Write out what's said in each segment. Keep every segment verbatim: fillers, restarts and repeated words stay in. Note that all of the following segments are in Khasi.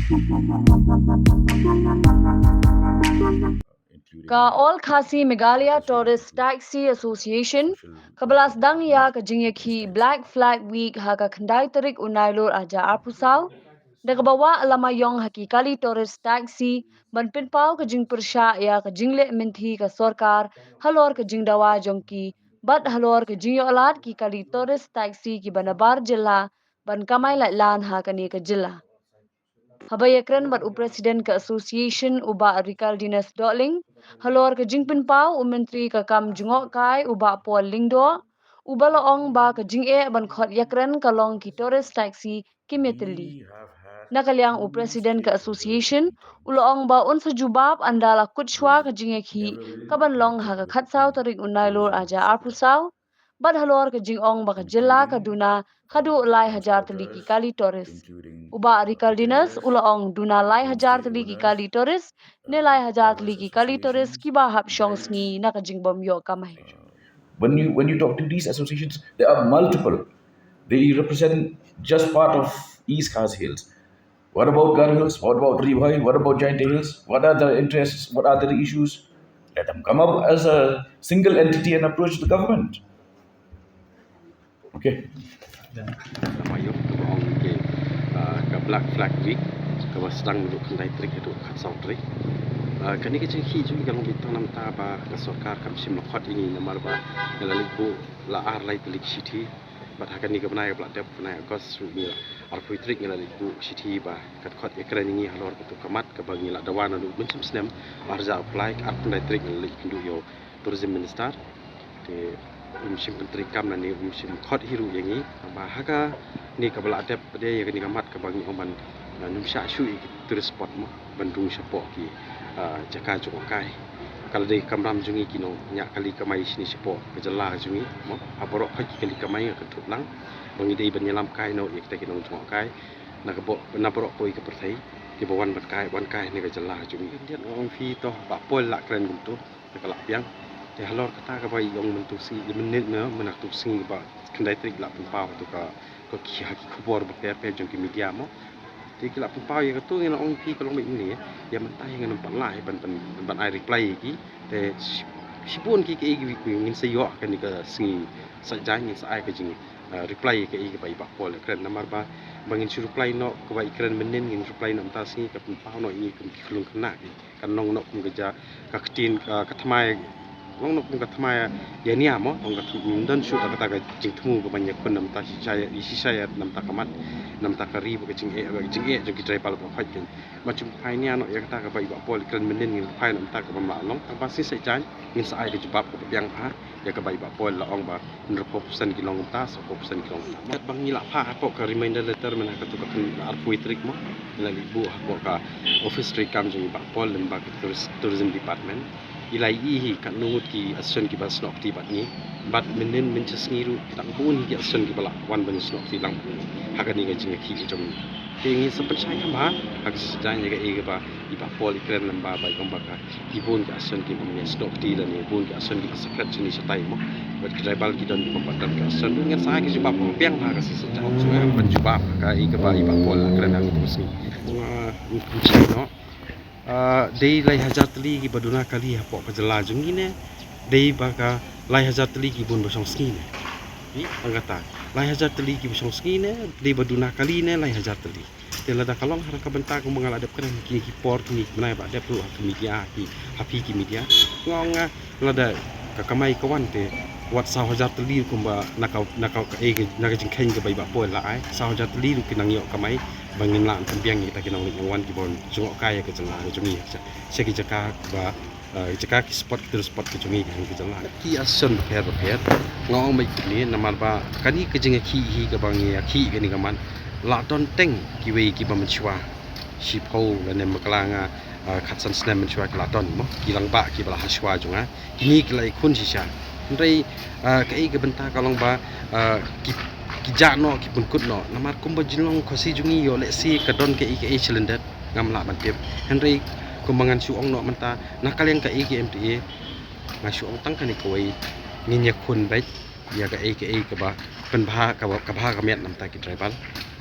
Ka All Khasi Meghalaya Tourist Taxi Association kaba la sdang ïa ka jingïakhih Black Flag Week ha ka khyndai tarik u Nailur arhajar arphew saw, da kaba wah lama ïong ha ki kali tourist taxi ban pynpaw ka jingpyrshah ïa ka jingleh mynthi ka sorkar halor ka jingdawa jong ki bad halor ka jingïoh lad ki kali tourist taxi kiba nabar jylla ban kamai laitlan ha kane ka jylla. Haba ïakren bad u President ka Association u Bah Ricaldinus Dohling halor ka jingpynpaw u Myntri ka kam jngohkai u Bah Paul Lyngdoh, uba la ong ba ka jingeh ban khot ïakren ka long ki tourist taxi kim ïatylli. Na ka liang u President ka Association u la ong ba un sa jubab ynda la kut shuwa ka jingïakhih kaban long ha ka khatsaw tarik u Nailur arhajar arphew saw, bad halor ka jingong ba ka jylla ka duna haduh lai hajar tylli ki kali tourist. U Bah Ricaldinus u la ong duna lai hajar tylli ki kali tourist ne lai hajar tylli ki kali tourist kiba hap shong sngi na ka jingbym ïoh kamai. When you when you talk to these associations, there are multiple. They represent just part of East Khasi Hills. What about Garo Hills? What about Ri Bhoi? What about Jaintia Hills? What are the interests? What are the issues? Let them come up as a single entity and approach the government. Okay. Lama ïoh kaba ong ke, ah, ka Black Flag Week kaba sdang naduh khyndai tarik haduh khatsaw tarik. Ah, kane ka jingïakhih jong ngi ka long beit tang namar ba ka sorkar kam shym la khot ïa ngi namar ba ngi la leit buh la ar lai tylli ki shithi. Bad ha kane ka bnai kaba la dep, bnai August ruh ngi la, arphew tarik ngi la leit buh shithi ba kat khot ïakren ïa ngi halor katu ka mat kaba ngi la dawa naduh mynshem snem arhajar arphew lai, arphew khyndai tarik ngi la leit kynduh ïa u Tourism Minister. Te um shym pyntreikam lane um shym khot hi ruh ïa ngi. Tangba ha kane kaba la dep pat de ïa kane ka mat kaba ngi ong ban, ah, nym shah shuh ïa ki tourist spot mo ban rung shapoh ki, ah, jaka jngohkai. Ka la dei ka kamram jong ngi ki nongñiah kali kamai shane shapoh ka jylla jong ngi mo. Ha baroh khoit ki kali kamai nga kynthup lang ba ngi dei ban ïalam kai noh ïa kita ki nongjngohkai na ka bo-, na baroh kawei ka pyrthei kiba wan ban kai, wan kai ne ka jylla jong ngi. Khyndiat nga ong phi to Bah Paul la kren kumto. Te ka la biang. Te halor kata kaba ïong mynta ka sngi, mynnin ne mynta ka sngi ba khyndai tarik la pynpaw tu ka, ka ki ha ki khubor bapher bapher jong ki media mo. Te ki la pynpaw ïa katu ngi la ong phi ka long beit ne. Ïa mynta hi ngan ym pat lah ban, ban, ban ai reply ïa ki. Te shi-, shibun ki, ki, ki, ki ngin sa ïoh kane ka sngi Saitjaiñ ngin sa ai ka jing, ah, reply ïa ka, ïa kaba i Bah Paul i kren namar ba ba ngin shu reply noh kaba i kren mynnin ngin reply noh mynta ka sngi ka pynpaw noh ïa ngi kum ki khlung khynnah ki. Kan long noh kum ka ja, ka ktien, ka, ka thymmai, long noh kum ka thymmai ïa nia mo, long ka thymmai, ym don shuh da kata ka jingthmu ka ban ïakhun na bynta shisha ïa, shisha ïa na bynta ka mat, na bynta ka ri bad ka jingeh, ka jingeh jong ki tribal ba khoit kein. Ba jong phai nia noh ïa kata kaba i Bah Paul i kren mynnin ngin phai na bynta kaba mah long, tangba sngi Saitjaiñ ngin sa ai ka jubab kaba biang bha ïa kaba i Bah Paul la ong ba hynriewphew percent ki long kumta, sawphew percent ki long kumta. Kat ba ngi la phah hapoh ka reminder letter mynta ha katu ka khyndai arphew tarik mo. Ngi la leit buh hapoh ka office treikam jong i Bah Paul lyngba ka tourist, tourism department. I la ïohi hi katno ngut ki association kiba snoh kti bad ngi. Bad mynnin mynshisngi ruh ki dang bun hi ki association kiba la wan ban snoh kti lang bad ngi ha kane ka jingïakhih jong ngi. Te ngi sa pynshai kham bha ha ka Saitjaiñ ïa kaei kaba i Bah Paul i kren lyngba ba i ong ba ka ki bun ki association ki bym ïa snoh kti lane bun ki association ki la sakhiat shane shatai mo. Bad ki tribal ki don ki bym pat don ki association. Ngan sa ai ka jubab kaba biang ha ka Saitjaiñ. Shu ban jubab ha kaei kaba i Bah Paul i kren ha katu ka sngi. Nga ym kynshai noh. Ah, dei lai hajar tylli kiba duna kali hapoh ka jylla jong ngi ne. Dei ba ka lai hajar tylli ki bun ba shong sngi ne. Ï, tang kata. Lai hajar tylli kiba shong sngi ne, dei ba duna kali ne lai hajar tylli. Te lada ka long ha ka bynta kumba nga la dep kren kine ki por kine ki bnai ba dep ruh ha ki media, ki, ha phi ki media. Nga ong nga lada ka kamai ka wan te wat saw hajar tylli kumba na ka, na ka, kaei ka, na ka jingkheiñ kaba i Bah Paul la ai. Saw hajar tylli ruh ki nang ïoh kamai ba ngin lah ban pynbiang ïa kita ki nongleit nongwan kiba wan jngohkai ïa ka jylla ka jong ngi. Sha, sha ki jaka ba, eh, jaka ki spot, ki tourist spot ki jong ngi ha ka jylla. Ki association bapher bapher. Nga ong beit kumne namar ba kane ka jingïakhih hi kaba ngi ïakhih kane ka mat. La don teng kiwei kiba mynshuwa shiphew lane bakla nga, ah, khatsan snem mynshuwa ki la don mo. Ki rangbah kiba la ha shuwa jong nga. Kine ki la ïakhun shisha. Hynrei, ah, kaei ka bynta ka long ba, ah, ki, ki jah noh, ki pynkut noh. Namar kumba jinglong Khasi jong ngi ïoh lehse ka don kaei kaei shalyndet ngam lah ban tip. Hynrei kumba ngan shu ong noh mynta na ka liang ka A K M T A nga shu ong tang kane kawei, ngin ïakhun beit ïa kaei kaei kaba pynbha, kaba, ka bha ka miat na bynta ki tribal.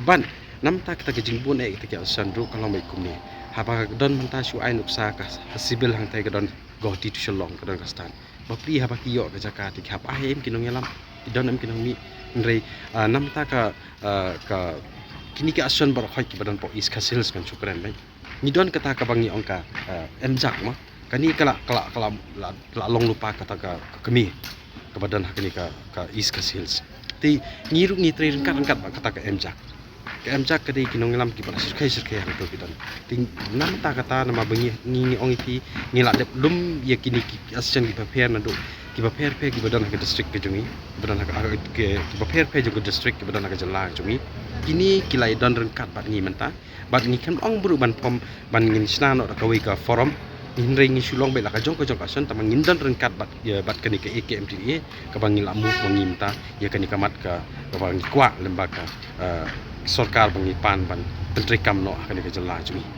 Bad Namta kata ka jingbun eh kata ki association ruh ka long beit kumne. Haba ka don mynta shu ai nuksa ka ha civil hangtai ka don Guwahati to Shillong ka don ka stand. Bapli haba ki ïoh ka jaka te ki hap ai em ki nongïalam. Ki don em ki nongmih. Hynrei namta ka ka kini ki association baroh khoit kiba don hapoh East Khasi Hills kan shu kren beit. Ngi don kata kaba ngi ong ka MJAC ma. Kani ka la ka la ka la long lypa kata ka kmie kaba don ha kani ka East Khasi Hills. Te ngi ruh ngi trei ryngkat ryngkat bad kata ka MJAC. Ka MJAC ka dei ki nongïalam kiba la shyrkhei shyrkhei hangto ki don. Te namta kata namar ba ngi ngi ong ïa phi ngi la dep lum ïa kini ki association kiba pher naduh kiba pher pher kiba don ha ka district ka jong ngi, kiba don ha ka kiba pher pher jong ka district kiba don ha ka jylla jong ngi. Kini ki la ïadon ryngkat bad ngi mynta. Bad ngi khlem ong briew ban form ban ngin shna noh da kawei ka forum. Hynrei ngi shu long beit la ka jong ka jong ka association tangba ngin don ryngkat bad bad kani ka AKMTDA kaba ngi la move ba ngi mynta ïa kani ka mat kaba ngi kwah lem bad ka sorkar ba ngi pan ban pyntreikam noh ha kani ka jylla jong ngi.